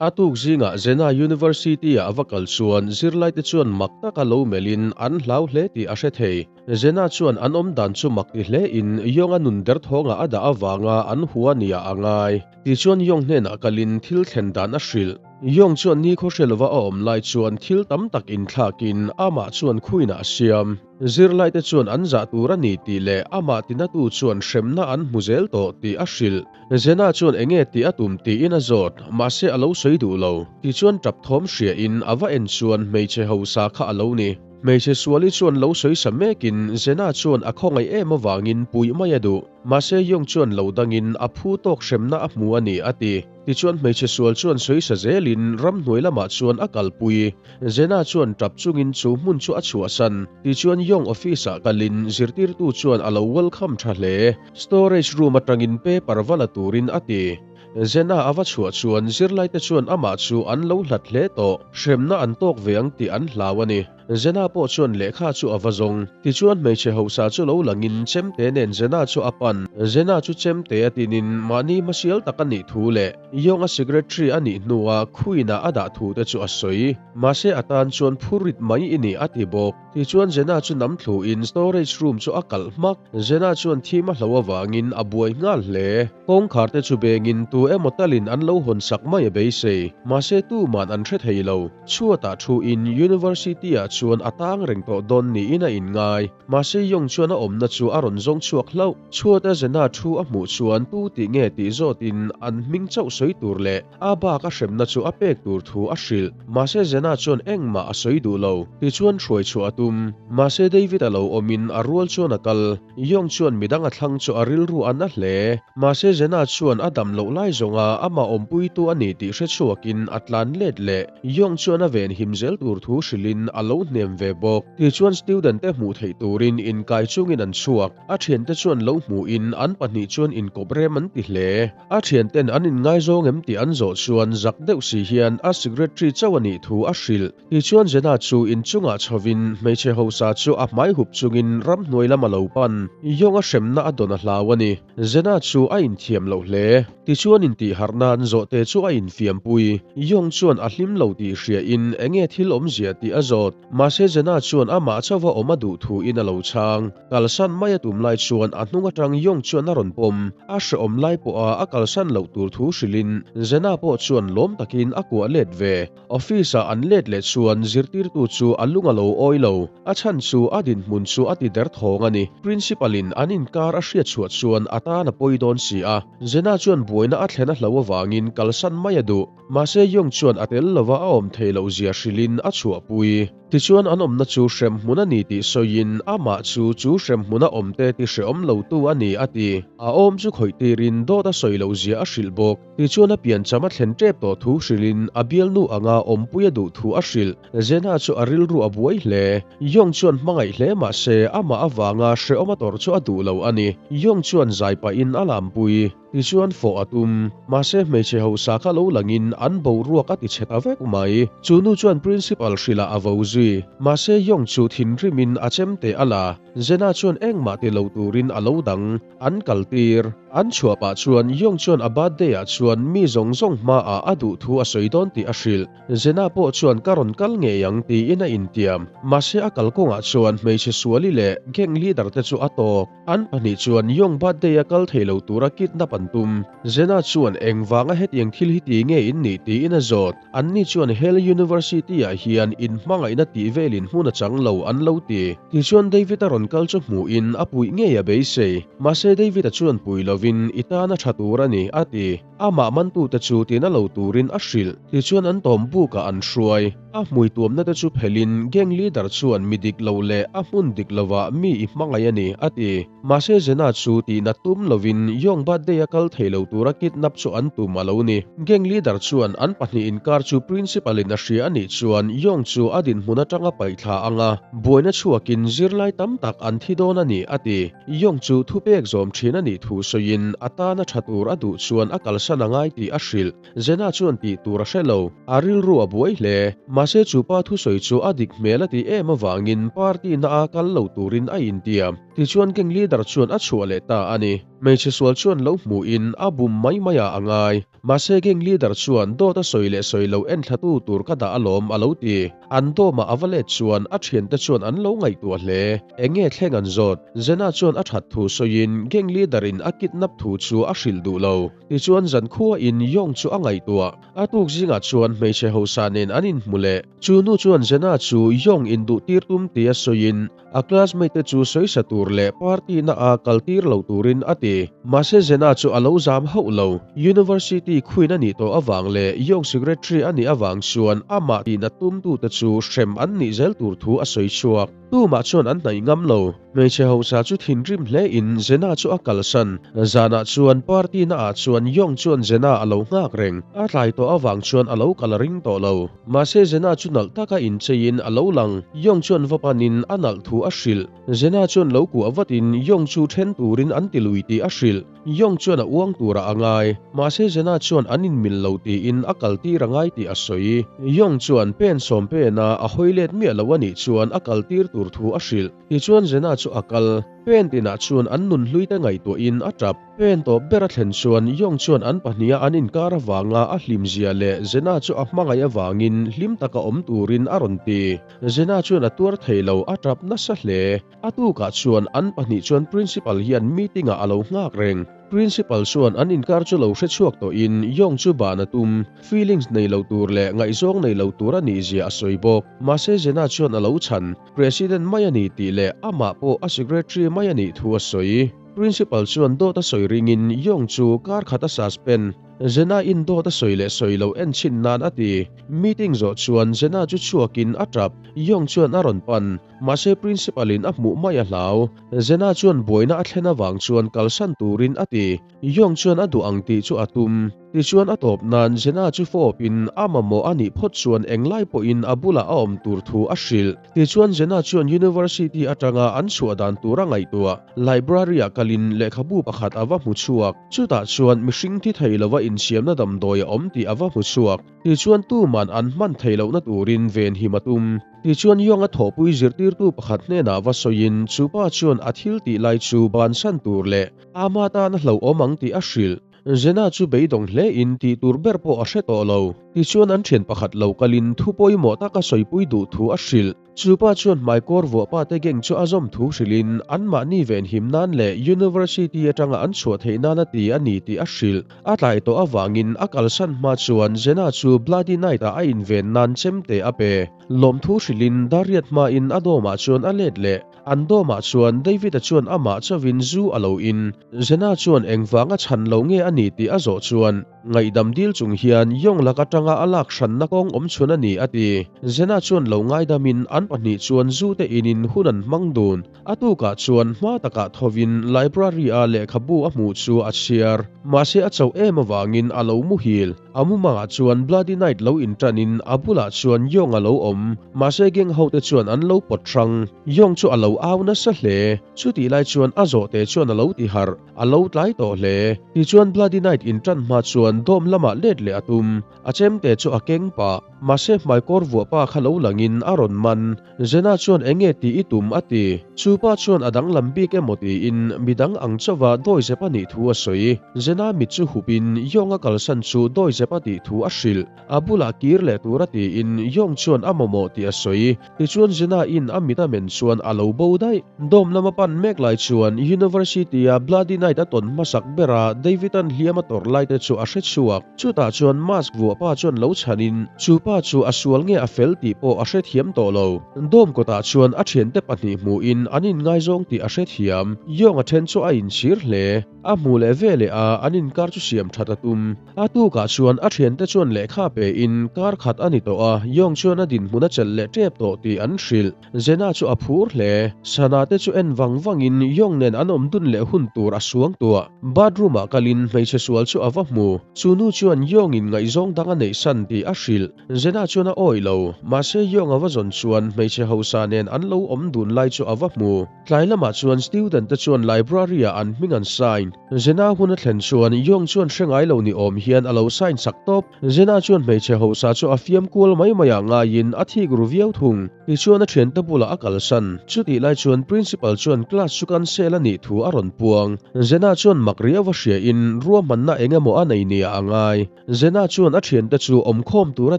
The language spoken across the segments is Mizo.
A tuk zingah Jena University-ah a va kal chuan zirlaite chuan mak taka lo melhin an hlau hle tih a hre thei. Jena chuan an awm dan chu mak ti hlein Yong-a nun derthawngah a dah avanga an hua nia a ngai. Tichuan Yong hnenah kalin thil thlen dan a hrilh. Yong chuan nikhaw hre lova a awm lai chuan thil tam tak inthlakin amah chuan khuinah a siam. Zirlaite chuan an zah tur a ni tih leh amah tinatu chuan hremna an hmu zel tawh tih a hrilh. Zena chuan enge tih a tum tiin a zawt, mahse a lo sawi duh lo. Tichuan tap thawm hriain a va en chuan hmeichhe hausa kha a lo ni. Hmeichhe suali chuan lo sawi sa mekin Zena chuan a khawngaih em avangin puih mai a duh. Mahse Yong chuan lo dangin a phu tawk hremna a hmu a ni a ti. Tichuan hmeichhe sual chuan sawi sa zelin ramhnuai lamah chuan a kalpui. Zena chuan tap chungin chu hmun chu a chhuahsan. Tichuan Yong office ah kalin zirtirtu chuan a lo welcome tha hle. Storage room atangin paper va la turin a ti. Zena a va chhuah chuan zirlaite chuan amah chu an lo hlat hle tawh. Hremna an tawk ve ang tih an hlau a ni. Zena pawh chuan lehkha chu a va zawng. Tichuan hmeichhe hausa chu lo langin chemte nen Zena chu a pan. Zena chu chemte a tinin mahni hmasial tak a nih thu leh Yong-a secretary a nih hnua Queen-a a dah thu te chu a sawi. Mahse a tan chuan phurrit mai i ni a ti bawk. Tichuan Zena chu nam thluin storage room chu a kalh hmak. Zena chuan thim a hlo avangin a buai nghal hle. Kawngkhar te chu bengin tu emaw talin an lo hawn sak mai a beisei. Mahse tuman an hre thei lo. Chhuatah thuin University ah chuan a tang reng tawh dawn niin a inngai. Mahse Yong chuan a awmna chu a rawn zawng chhuak hlauh. Chhuata Zena thu a hmuh chuan tu tih nge tih zawtin an hming chauh sawi tur leh A bak a hremna chu a pek tur thu a hrilh. Mahse Zena chuan engmah a sawi duh lo. Tichuan hruai chhuah a tum. Mahse David a lo awmin a rual chuan a kal. Yong chuan midang a thlang chu a rilru a na hle. Mahse Zena chuan a dam loh lai zawnga amah awmpuitu a ni tih hre chhuakin a tlan let leh. Yong chuan a venhim zel tur thu hrilhin a lo hnem ve bawk. Tichuan student te hmuh theih turin inkai chungin an chhuak. A thiante chuan lo hmuhin an pahnih chuan inkawp rem an ti hle. A thianten an inngaizawng em tih an zawh chuan zak deuh si hian a secretary chauh a nih thu a hrilh. Tichuan Zena chu inchungah chhovin hmeichhe hausa chu a hmai hup chungin ramhnuai lam a lo pan. Yong a hremna a dawn a hlau a ni. Zena chu a inthiam loh hle. Tichuan intihharh nan zawhte chu a infiampui. Yong chuan a hlim lo tih hriain enge thil awmzia tih a zawt. Mahse Zena chuan amah chauha awm a duh thuin a lo chhang. Kalsan mai a tum lai chuan a hnung atang Yong chuan a rawn pawm. A hrehawm lai pawha a kalsan loh tur thu hrilhin Zena pawh chuan lawm takin a kuah let ve. Office-ah an let leh chuan zirtirtu chu a lung a lo awi lo. A chhan chu a dinhmun chu a ti derthawng a ni. Principal-in an inkar a hriat chhuah chuan a tan a pawi dawn si a. Zena chuan buaina a thlen a hlo avangin kalsan mai a duh. Mahse Yong chuan a tel lova a awm theih loh zia hrilhin a chhuahpui. Tichuan an awmna chu hremhmun a ni tih sawiin amah chu chu hremhmuna awmte ti hrehawm lotu a ni a ti. A awm chu khawih tirin dawt a sawi loh zia a hrilh bawk. Tichuan a piancham a thlen tep tawh thu hrilhin a bialnu anga awmpui a duh thu a hrilh. Zena chu a rilru a buai hle. Yong chuan hmangaih hle mahse amah avanga hrehawm a tawrh chu a duh lo a ni. Yong chuan zai pahin a lampui. Tichuan fawh a tum. Mahse hmeichhe hausa kha lo langin an boruak a ti chhe ta vek mai. Chu nu chuan principal hrilhah a vo zui. Mahse Yong chu thinrimin a chem teh a la. Zena chuan engmah ti lo turin a lo dang. An kal tir. An chhuah pah chuan Yong chuan a birthday ah chuan mi zawng zawng hmaah a duh thu a sawi dawn tih a hrilh. Zena pawh chuan ka rawn kal ngei ang tiin a intiam. Mahse a kalkawngah chuan hmeichhe suali leh gang leader te chu a tawk. An pahnih chuan Yong birthday a kal thei lo tura kidnap an tum. Zena chuan engvanga hetiang thil hi ti nge in nih tiin a zawt. Anni chuan Hell University ah hian in hmangaihna tih velin hmun a chang lo an lo ti. Tichuan David a rawn kal chu hmuhin a puih ngei a beisei. Mahse David a chuan pui lovin i tan a tha tur a ni a ti. Amah mantute chu tina lo turin a hrilh. Tichuan an tawm bukah an hruai. A hmui tuamna te chu phelhin gang leader chuan mi dik lo leh a hmun dik lovah mi i hmangaih a ni, a ti. Mahse Zena chu tihna tum lovin Yong birthday a kal thei lo tura kidnap chu an tum a lo ni. Gang leader chuan an pahnih inkar chu principal in a hria a nih chuan Yong chu a dinhmun atanga paih thla anga buaina chhuakin zirlai tam tak an thi dawn a ni, a ti. Yong chu thupek zawm thin a nih thu sawiin. sawiin a tana tha tur a duh chuan a kalsan a ngai tih a hrilh. Zena chuan tih tur a hre lo, a rilru a buai hle. Mahse chu pa thusawi chu a dik hmel a tih em avangin party na a kal lo turin a intiam. Tichuan gang leader chuan a chhuah leh ta a ni. Hmeichhe sual chuan lo hmuhin a bum mai mai ah a ngai. Mahse gang leader chuan dawt a sawi leh sawi lo enthlatu tur ka dah alawm a lo ti. An dawmah a va let chuan a thiante chuan an lo ngaihtuah hle. Enge thleng an zawt? Zena chuan a that thu sawiin gang leader in a kidnap thu chu a hrilh duh lo. Tichuan zankhua in Yong chu a ngaihtuah. A tuk zingah chuan hmeichhe hosa nen an inhmu leh. Chu nu chuan Zena chu Yong induh tir tum tia sawiin A classmate te chu sawisa tur leh party na a kal tir lo turin a ti. Mahse Zena chu a lo zam hauh lo. University queen a nih tawh avang leh Young secretary a nih avang chuan amah tihna tumtute chu hrem an nih zel tur thu a sawi chhuak. Tumah chuan an hnaih ngam lo. Hmeichhe hausa chu thinrim hle in Zena chu a kalsan. Zanah chuan party na ah chuan Young chuan Zena a lo nghak reng. A tlai tawh avang chuan a lo kal a ring tawh lo. Mahse Zena chu nalh taka incheiin a lo lang. Yong chuan va panin a nalh thu a hrilh. Zena chuan lo kuah vatin Yong chu then turin an ti lui tih a hrilh. Yong chuan a uang turah a ngai. Mahse Zena chuan an inmil lo tiin a kaltir a ngai tih a sawi. Yong chuan pen sawm pena a hawi let miah lo a nih chuan a kaltir tur thu a hrilh. Tichuan Zena chu a kal. Pen tinah chuan an nun hluite ngaihtuahin a tap. Pen tawp ber a thlen chuan Yong chuan an pahniha an inkar avanga a hlimzia leh Zena chu a hmangaih avangin hlim taka awm turin a rawn ti. Zena chuan a tuar thei lo, a tap nasa hle. A tukah chuan an pahnih chuan Principal hian meeting-ah a lo nghak reng. Principal chuan an inkar chu lo hre chhuak tawhin Yong chu ban a tum. Feelings nei lo tur leh ngaihzawng nei lo tur a nihzia a sawi bawk. Mahse Zena chuan a lo chhan. President mai a ni tih leh amah pawh a secretary mai a nih thu a sawi. Principal chuan dawt a sawi ringin Yong chu kar khat a suspend. Zena in dawt a sawi leh sawi lo en chhin nan a ti. Meeting zawh chuan Zena chu chhuakin a tap. Yong chuan a rawn pan. Mahse Principal in a hmuh mai a hlau. Zena chuan buaina a thlen avang chuan kalsan turin a ti. Yong chuan a duh ang tih chu a tum. Tichuan a tawp nan Zena chu fawpin a mamawh a nih phawt chuan englai pawhin a bulah a awm tur thu a hrilh. Tichuan Zena chuan University atanga an chhuah dan tur a ngaihtuah. Library-ah kalin lehkhabu pakhat a va hmu chhuak. Chutah chuan mihring thi thei lova insiamna damdawi a awm tih a va hmu chhuak. Tichuan tuman an hman theih lohna turin venhim a tum. Tichuan Yong-a thawhpui zirtirtu pakhat hnenah va sawiin chupa chuan a thil tih lai chu bansan tur leh ama tan a hlauhawm ang tih a hrilh. Zena chu beidawng hle in tih tur ber pawh a hre tawh lo. Tichuan an thian pakhat lo kalin thu pawimawh taka sawipui duh thu a hrilh. Chu pa chuan hmaikawr vuah pa te gang chu a zawm thu hrilhin anmahni venhim nan leh University atanga an chhuah theih nan a ti a ni tih a hrilh. A tlai tawh avangin a kalsan hma chuan Zena chu Bloody Night ah a inven nan chemte a pe. Lawmthu hrilhin Dariat hmain a dawmah chuan a let leh. An dawmah chuan David-a chuan amah chauhin zu a lo in. Zena chuan engvanga chhan lo nge a ni tih a zawh chuan, Ngaihdam dil chung hian Yong lak atanga a lak hranna kawng awm chhun a ni, a ti. Zena chuan lo ngaidamin an pahnih chuan zu te inin hun an hmang dun. A tukah chuan hma takah thovin library-a lehkhabu a hmuh chu a chhiar. Mahse a chauh em avangin a lo muhil. A mumangah chuan Bloody Night lo inṭanin a bulah chuan Yong a lo awm. Mahse gang hote chuan an lo pawt hrang. Yong chu a lo au nasa hle. Chutih lai chuan a zawhte chuan a lo ti harh. A lo tlai tawh hle. Tichuan Bloody Night inṭan hma chuan dawm lamah let leh a tum. A chemte chu a keng pah. Mahse hmaikawr vuah pa kha lo langin a rawn man. Zena chuan enge tih i tum a ti. Chu pa chuan a danglam bik emaw tiin midang ang chauha dawizep a nih thu a sawi. Zena mit chu hupin Yong a kalsan chu dawizep a tih thu a hrilh. A bulah kir leh tur a tiin Yong chuan a mamawh tih a sawi. Tichuan Zena in a mit a men chuan a lo bo daih. Dawm lam a pan mek lai chuan University a Bloody Night a tawn hmasak ber a David-a'n hliam a tawrh lai te chu a hre chhuak. Chutah chuan mask vuah pa chuan lo chhanin chu pa chu a sual nge a fel tih pawh a hrethiam tawh lo. Dawm kawtah chuan a thiante pahnih hmuhin an inngaizawng tih a hrethiam. Yong a then chu a inchhir hle. A hmuh leh ve leh a an inkar chu siam that a tum. A tukah chuan a thiante chuan lehkha pein kar khat a ni tawh a, Yong chuan a dinhmun a chelh leh tep tawh tih an hrilh. Zena chu a phur hle. Sana te chu en vang vangin Yong nen an awm dun leh hun tur a suangtuah. Bathroom ah kalin hmeichhe sual chu a va hmu. Chu nu chuan Yong in ngaihzawng dang a neih san tih a hrilh. Zena chuan a awih lo. Mahse Yong a va zawn chuan hmeichhe hausa nen an lo awm dun lai chu a va hmu. Tlai lamah chuan student te chuan library ah an hming an sign. Zena hun a thlen chuan Yong chuan hre ngai lo ni awm hian a lo sign sak tawp. Zena chuan hmeichhe hausa chu a fiam kual mai mai ah ngaiin a thik ru viau thung. Tichuan a thiante bulah a kalsan. Chutih lai chuan Principal chuan class chu cancel a nih thu a rawn puang. Zena chuan mak riau a hria in ruahmanna eng emaw a nei nia a ngai. Zena chuan a thiante chu awmkhawm tur a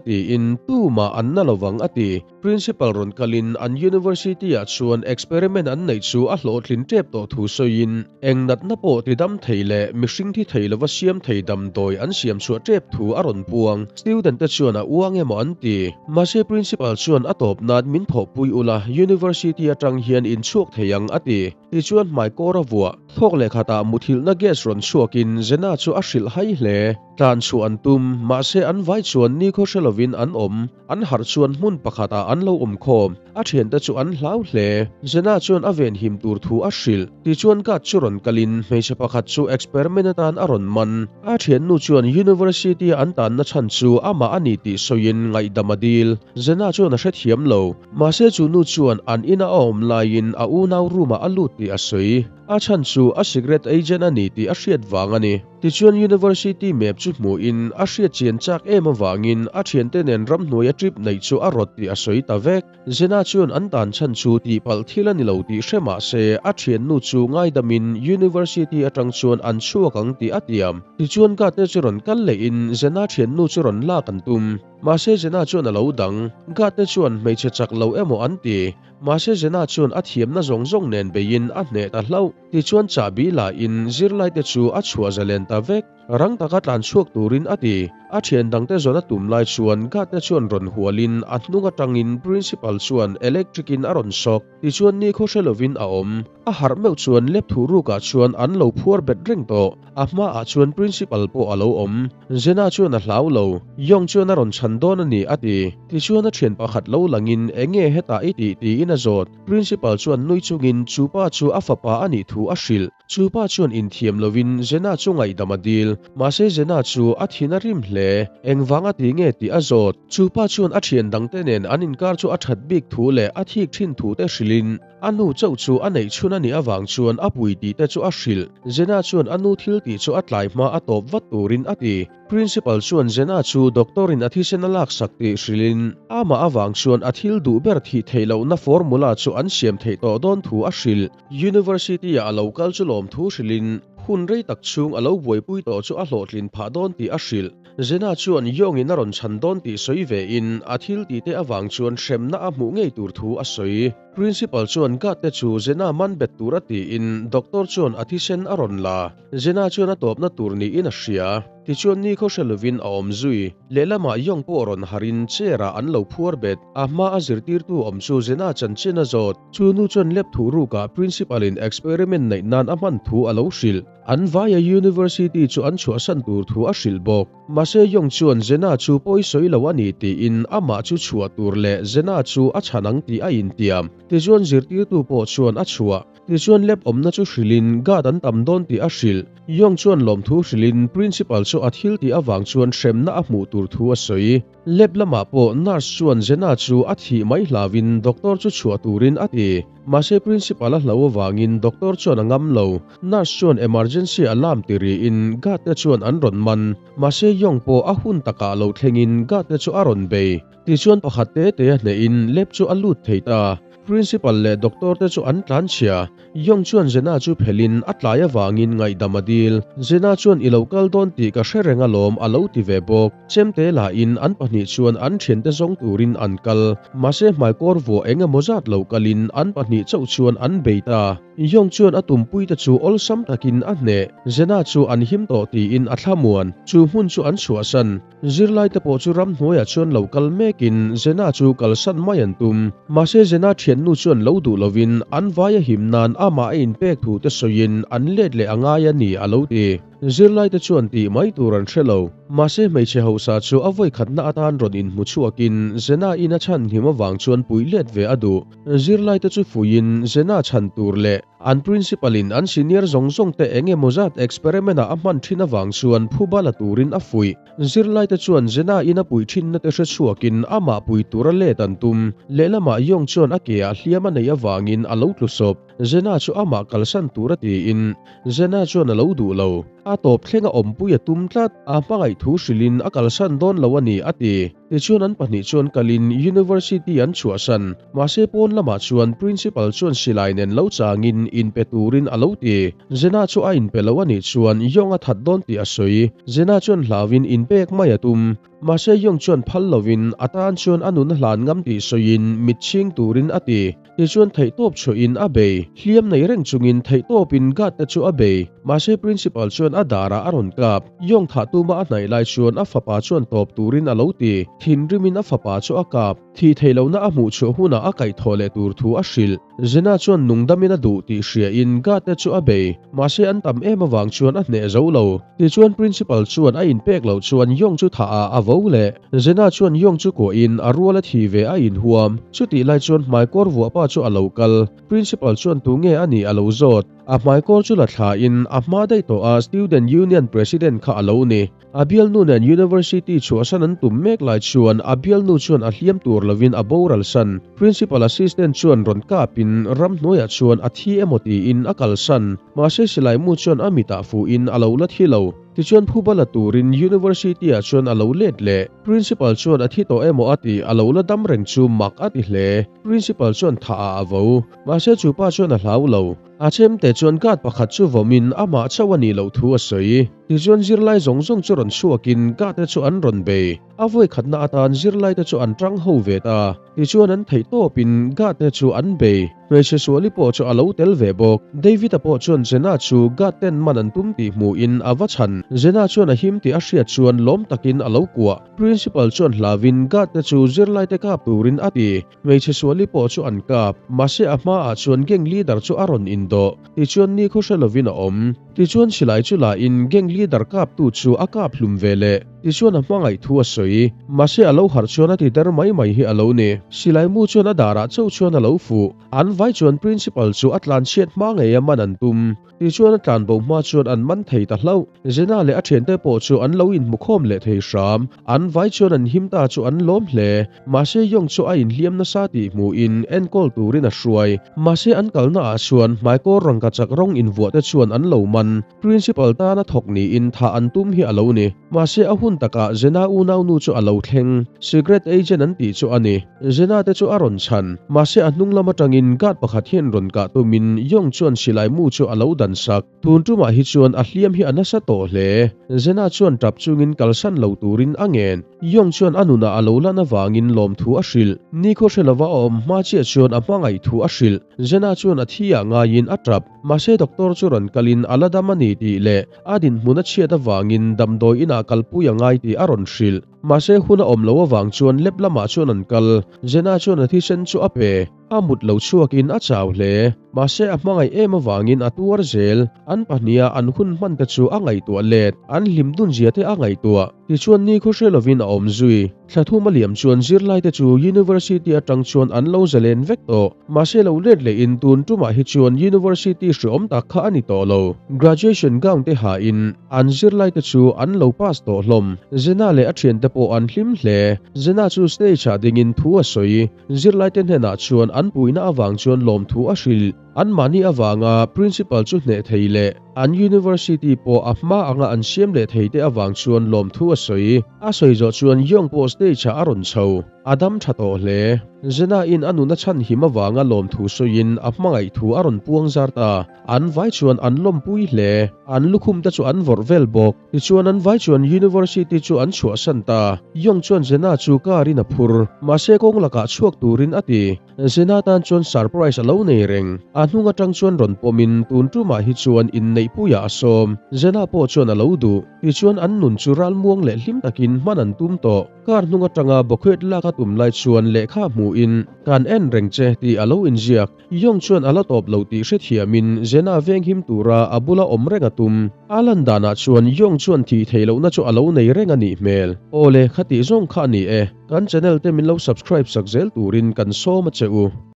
tiin tumah an na lovang a ti. Principal rawn kalin an University ah chuan experiment an neih chu a hlawhtlin tep tawh thu sawiin eng natna pawh ti dam thei leh mihring thi thei lova siam thei damdawi an siam chhuah tep thu a rawn puang. Student te chuan a uang emaw an ti. Mahse Principal chuan a tawp nan min thawhpui ula University atang hian in chhuak thei ang a ti. Tichuan hmaikawr a vuah. Thawk leh khatah muthilhna gas rawn chhuakin Zena chu a hrilh hai hle. Tlan chhuah an tum, mahse an vai chuan nikhaw hre lovin an awm. An harh chuan hmun pakhatah an lo awm khawm. A thiante chu an hlau hle. Zena chuan a venhim tur thu a hrilh. Tichuan guard chu rawn kalin hmeichhe pakhat chu experiment atan a rawn man. A thiannu chuan University a an tanna chhan chu amah a ni tih sawiin ngaihdam a dil. Zena chuan a hrethiam lo. Mahse chu nu chuan an ina a awm laiin a unau room ah a lut tih a sawi. A chhan chu a secret agent a ni tih a hriat vang a ni. Tichuan University map chu hmuhin a hriat chian chak em avangin a thiante nen ramhnuai a trip neih chu a rawt tih a sawi ta vek. Zena chuan an tan chhan chu tihpalh thil a ni lo tih hre mah se a thiannu chu ngaidamin University atang chuan an chhuak ang tih a tiam. Tichuan guard te chu rawn kal lehin Zena thiannu chu rawn lak an tum. Mahse Zena chuan a lo dang. Guard te chuan hmeichhe chak lo emaw an ti. Mahse Zena chuan a thiamna zawng zawng nen beiin a hneh ta hlauh. Tichuan chahbi la in zirlaite chu a chhuah zalen ta vek. Rang taka tlan chhuak turin a ti. A thian dangte zawn a tum lai chuan guard te chuan rawn hualin a hnung atangin principal chuan electric in a rawn sawk. Tichuan nikhaw hre lovin a awm. A harh meuh chuan lep thuh rukah chuan an lo phuar bet reng tawh. A hmaah chuan principal pawh a lo awm. Zena chuan a hlau lo. Yong chuan a rawn chhan dawn a ni a ti. Tichuan a thian pakhat lo langin enge hetah i tih tiin a zawt. Principal chuan nui chungin chu pa chu a fapa a nih thu a hrilh. Chu pa chuan inthiam lovin Zena chu ngaihdam a dil. Mahse Zena chu a thin a rim hle. Engvang a ti nge tih a zawt. Chu pa chuan a thian dangte nen an inkar chu a that bik thu leh a thik thin thu te hrilhin a nu chauh chu a neih chhun a nih avang chuan a pui tih te chu a hrilh. Zena chuan a nu thil tih chu a tlai hma a tawp vat turin a ti. Principal chuan Zena chu doctor in a thisen a laksak tih hrilhin amah avang chuan a thil duh ber thih theih lohna formula chu an siam theih tawh dawn thu a hrilh. University ah a lo kal chu lawmthu hrilhin hun rei tak chhung a lo buaipui tawh chu a hlawhtlin phah dawn tih a hrilh. Zena chuan Yong in a rawn chhan dawn tih sawi ve in a thil tih te avang chuan hremna a hmuh ngei tur thu a sawi. Principal chuan guard te chu Zena man bet tur a tiin doctor chuan a thisen a rawn la. Zena chuan a tawpna tur niin a hria. Tichuan nikhaw hre lovin a awm zui. Lehlamah Yong pawh rawn harin chair ah an lo phuar bet. A hma a zirtirtu awm chu Zena chanchin a zawt. Chu nu chuan lab thuh rukah principal in experiment neih nan a hman thu a lo hrilh. An vaia university chu an chhuahsan tur thu a hrilh bawk. Mahse Yong chuan Zena chu pawi sawi lo a ni tiin amah chu chhuah tur leh Zena chu a chhan ang tih a intiam. Tichuan zirtirtu pawh chuan a chhuah. Tichuan lab awmna chu hrilhin guard an tam dawn tih a hrilh. Yong chuan lawmthu hrilhin principal chu a thil tih avang chuan hremna a hmuh tur thu a sawi. Lab lamah pawh nurse chuan Zena chu a thih mai hlauin doctor chu chhuah turin a ti. Mahse principal a hlau avangin doctor chuan a ngam lo. Nurse chuan emergency alarm ti riin guard te chuan an rawn man. Mahse Yong pawh a hun takah lo thlengin guard te chu a rawn bei. Tichuan pakhat te te a hnehin lab chu a lut thei ta. Principal leh doctor te chu an tlan chhia. Yong chuan Zena chu phelhin a tlai avangin ngaihdam a dil. Zena chuan i lo kal dawn tih ka hre reng alawm a lo ti ve bawk. Chemte lahin an pahnih chuan an thiante zawng turin an kal. Mahse hmaikawr vuah eng emaw zat lo kalin an pahnih chauh chuan an bei ta. Yong chuan a tumpui te chu awlsam takin a hneh. Zena chu an him tawh tiin a thlamuan. Chu hmun chu an chhuahsan. Zirlaite pawh chu ramhnuaiah chuan lo kal mekin Zena chu kalsan mai an tum. Mahse Zena thiannu chuan lo duh lovin an vai a him nan amah a inpek thu te sawiin an let leh a ngai a ni a lo ti. Zirlaite chuan tih mai tur an hre lo. Mahse hmeichhe hausa chu a vawikhatna atan rawn inhmu chhuakin Zena in a chhan hlim avang chuan puih let ve a duh. Zirlaite chu fuihin Zena chhan tur leh an principal in an senior zawng zawng te eng emaw zat experiment ah a hman thin avang chuan phuba la turin a fuih. Zirlaite chuan Zena in a puih thinna te hre chhuakin amah pui tura let an tum. Lehlamah Yong chuan a ke ah hliam a neih avangin a lo tlu sawp. Zena chu amah kalsan tura tiin Zena chuan a lo duh lo. A tawp thleng a awmpui a tum tlat. A hmangaih thu hrilhin a kalsan dawn lo a ni, a ti. Tichuan an pahnih chuan kalin University an chhuahsan. Mahse pawn lamah chuan Principal chuan silai nen lo changin inpe turin a lo ti. Zena chu a inpe lo a nih chuan Yong a that dawn tih a sawi. Zena chuan hlauin inpek mai a tum. Mahse Yong chuan phal lovin a tan chuan a nun a hlan ngam tih sawiin mit chhing turin a ti. Tichuan theihtawp chhuahin a bei. Hliam nei reng chungin theihtawpin guard te chu a bei. Mahse Principal chuan a darah a rawn kap. Yong thah tuma a hnaih lai chuan a fapa chuan tawp turin a lo ti. Thinrimin a fapa chu a kap. Thih theih lohna a hmuh chhuah hunah a kaihthawh leh tur thu a hrilh. Zena chuan nungdamin a duh tih hriain guard te chu a bei. Mahse an tam em avang chuan a hneh zo lo. Tichuan Principal chuan a inpek loh chuan Yong chu thah ah a vo leh. Zena chuan Yong chu kuahin a rual a thi ve a inhuam. Chutih lai chuan hmaikawr vuah pa chu a lo kal. Principal chuan tunge a nih a lo zawt. A hmaikawr chu la thlain a hma daih tawh a Student Union President kha a lo ni. A bialnu nen University chhuahsan an tum mek lai chuan a bialnu chuan a hliam tur lovin a boral san. Principal Assistant chuan rawn kapin ramhnuaiah chuan a thi emaw tiin a kalsan. Mahse silai mu chuan a mitah fuhin a lo la thi lo. Tichuan phuba la turin University-ah chuan a lo let leh. Principal chuan a thi tawh emaw a ti, a lo la dam reng chu mak a ti hle. Principal chuan thah ah a vo. Mahse chu pa chuan a hlau lo. A chemte chuan guard pakhat chu vawmin amah chauh a nih loh thu a sawi. Tichuan zirlai zawng zawng chu rawn chhuakin guard te chu an rawn bei. A vawikhatna atan zirlaite chu an tang ho ve ta. Tichuan an theih tawpin guard te chu an bei. Hmeichhe suali pawh chu a lo tel ve bawk. David-a pawh chuan Zena chu guard ten man an tum tih hmuhin a va chhan. Zena chuan a him tih a hriat chuan lawm takin a lo kuah. Principal chuan hlauin guard te chu zirlaite kap turin a ti. Hmeichhe suali pawh chu an kap. Mahse a hmaah chuan gang leader chu a rawn indawh. Tichuan nikhaw hre lovin a awm. Tichuan silai chu lain gang leader kaptu chu a kap hlum ve leh. Tichuan a hmangaih thu a sawi. Mahse a lo harh chuan a ti der mai mai hi a lo ni. Silai mu chuan a darah chauh chuan a lo fuh. An vai chuan principal chu a tlanchhiat hma ngei a man an tum. Tichuan a tlanbo hma chuan an man thei ta hlauh. Zena leh a thiante pawh chu an lo inhmukhawm leh thei hram. An vai chuan an him ta chu an lawm hle. Mahse Yong chu a inhliam nasa tih hmuhin enkawl turin a hruai. Mahse an kalna ah chuan hmaikawr rangkachak rawng invuah te chuan an lo man. Principal tana thawk niin thah an tum hi a lo ni. Mahse a hun takah Zena unaunu chu a lo thleng. Secret agent an tih chu a ni. Zena te chu a rawn chhan. Mahse a hnung lam atangin guard pakhat hian rawn kah tumin Yong chuan silai mu chu a lo dan sak. Tun tumah hi chuan a hliam hi a nasa tawh hle. Zena chuan tap chungin kalsan lo turin a ngen. Yong chuan a nunah a lo lan avangin lawmthu a hrilh. Nikhaw hre lova a awm hma chiah chuan a hmangaih thu a hrilh. Zena chuan a thi ah ngaiin a tap. Mahse doctor chu rawn kalin a la dam a ni tih leh a dinhmun a chhiat avangin damdawi inah kalpui a ngai tih a rawn hrilh. Mahse hun a awm lo avang chuan lab lamah chuan an kal. Zena chuan a thisen chu a pe. A mut lo chhuakin a chau hle. Mahse a hmangaih em avangin a tuar zel. An pahniha an hun hman te chu a ngaihtuah let. An hlim dun zia te a ngaihtuah. Tichuan nikhaw hre lovin a awm zui. Thla thum a liam chuan zirlaite chu University atang chuan an lo zalen vek tawh. Mahse lo let lehin tun tumah hi chuan University hreawm tak kha a ni tawh lo. Graduation gown te hain an zirlaite chu an lo pass tawh hlawm. Zena leh a thiante pawh an hlim hle. Zena chu stage ah dingin thu a sawi. Zirlaite hnenah chuan an puihna avang chuan lawmthu a hrilh. Anmahni avanga Principal chu hneh thei leh an University pawh a hma anga an siam leh thei te avang chuan lawmthu a sawi. A sawi zawh chuan Young pawh stage ah a rawn chho. A dam tha tawh hle. Zena in a nuna chhan him avanga lawmthu sawiin a hmangaih thu a rawn puang zar ta. An vai chuan an lawmpui hle. An lukhum te chu an vawrh vel bawk. Tichuan an vai chuan University chu an chhuahsan ta. Young chuan Zena chu car in a phur. Mahse kawng lakah chhuak turin a ti. Zena tan chuan surprise a lo nei reng. A hnung atang chuan rawn pawmin tun tumah hi chuan inneihpuiah a sawm. Zena pawh chuan a lo duh. Tichuan an nun chu ralmuang leh hlim takin hman an tum tawh. Car hnung atanga bawkhet lak a tum lai chuan lehkha hmu in Kan en reng che tih a lo inziak. Yong chuan a la tawp lo tih hrethiamin Zena venghim tura a bula awm reng a tum. A lan danah chuan Yong chuan thih theih lohna chu a lo nei reng a nih hmel. Aw le, khatih zawng kha a ni e. Kan channel te min lo subscribe sak zel turin kan sawm a che u.